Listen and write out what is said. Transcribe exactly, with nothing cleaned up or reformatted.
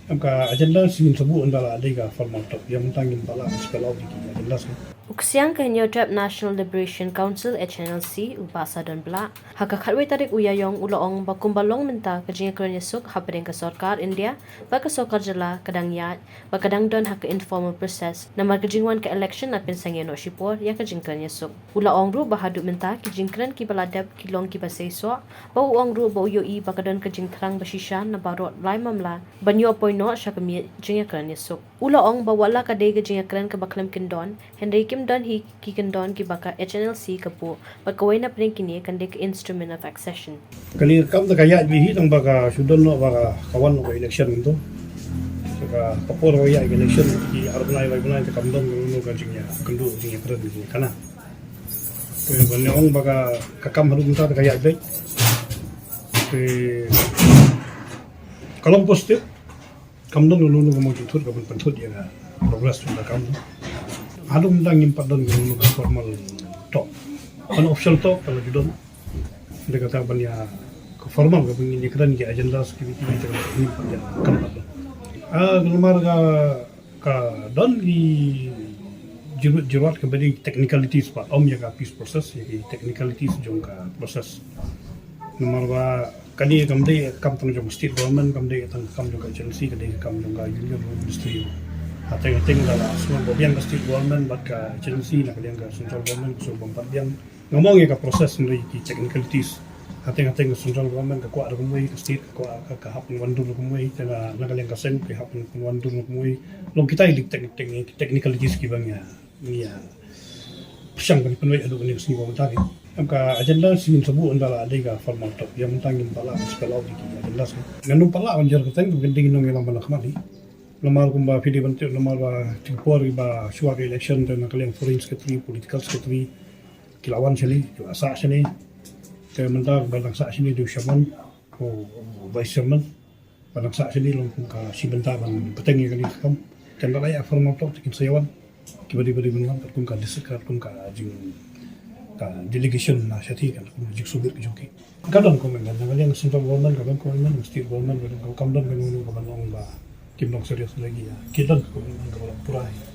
Em ka agenda sien sabu ynda la dei ka formal talk. Ïa mynta ngim pat lah ban spell out ïa ki agenda sien. U Ksiang ka Hynñiewtrep National Liberation Council, H N L C, u Bah Sadon Blah, ha ka khatwei tarik u Ïaïong u la ong ba kumba long mynta ka jingïakren ïasuk hapdeng ka sorkar India bad ka sorkar jylla ka dang ïaid bad ka dang don ha ka informal process namar ka jingwan ka election la pynsangeh noh shipor ïa ka jingkren ïasuk. U la ong ruh ba haduh mynta ki jingkren kiba la dep ki long kiba seisoh, ba u ong ruh ba u ïohi ba ka don ka jingthrang ba shisha na baroh lai mamla ban ïoh poi noh sha ka miej jingïakren ïasuk. U la ong ba wat la ka dei ka jingïakren kaba khlem kyndon, hynrei kim don hi ki kyndon kiba ka H N L C ka buh, bad kawei na pdeng kine kan dei ka instrument of accession. Kane ka kam te ka ïaid beit hi tang ba ka shu don noh ba ka, ka wan noh ka election kumto. Te ka, ka por ba ïaid ka election ki ar bnai lai bnai te kam don kano kano ka jingïakynduh jingïakren kane. Te ban ong ba ka, ka kam haduh mynta te ka ïaid beit. Te ka long positive. Kam don kano kano ka mawjud thut ka ban pynthut ïa ka progress jong ka kam. Haduh mynta ngim pat don kano kano ka formal talk. Unofficial talk ka la ju don. Te kata ban ïa ka formal ka ban ïa kren ki agendas ki, ki, ki, ngim pat ïa, kam pat don. Ah, namar ka, ka don ki jurut jurat kaba dei technicalities pat, ym ïa ka peace process, ïa ki technicalities jong ka process. Namar ba kane kam dei kam tang jong state government, kam dei tang kam jong ka H N L C, ka dei kam jong ka Union Home Ministry. Hateng hateng da la sngewbha biang ka state government bad ka H N L C na ka liang ka central government ka sngewbha biang. Nga mong ïa ka process hynrei ki technicalities. Hateng hateng ka central government ka kwah da kumwei, ka state ka kwah ka, ka hap ban wandur da kumwei, te na, na ka liang ka seng ka hap ban wandur da kumwei. Long kita ïa ki tec-, tec-, technicalities kiba ngi ïa, ngi ïa pyrshang ban pynwei haduh kane ka sngi ba mynta hi. Em ka agenda sien sabu ynda la dei ka formal talk. Ïa mynta ngim pat lah ban spell out ïa ki agenda sien. Ngan ym pat lah ban jer kyrteng, te ka dei nong ïalam ba na khmat hi. Namar kumba phi dei ban tip namar ba ki por kiba shuwa ka election te na ka liang foreign secretary, political secretary, ki la wan shane, ki la sah shane. Te mynta ba dang sah shane dei u chairman, u vice chairman. Ba dang sah shane long kum ka shi bynta ban bteng ïa kane ka kam. Te ynda la ïa formal talk te kin sa ïa wan. Kiba dei ba dei ban wan katkum ka district, katkum ka jing, ka delegation na shathie, katkum ka jingsubmit ka jong ki. Ka don commitment na ka liang central government, ka don commitment na state government, ka don, kam don kano kano kaba long ba kim long serious lagi ïa. Ki don commitment kaba long pura ïa.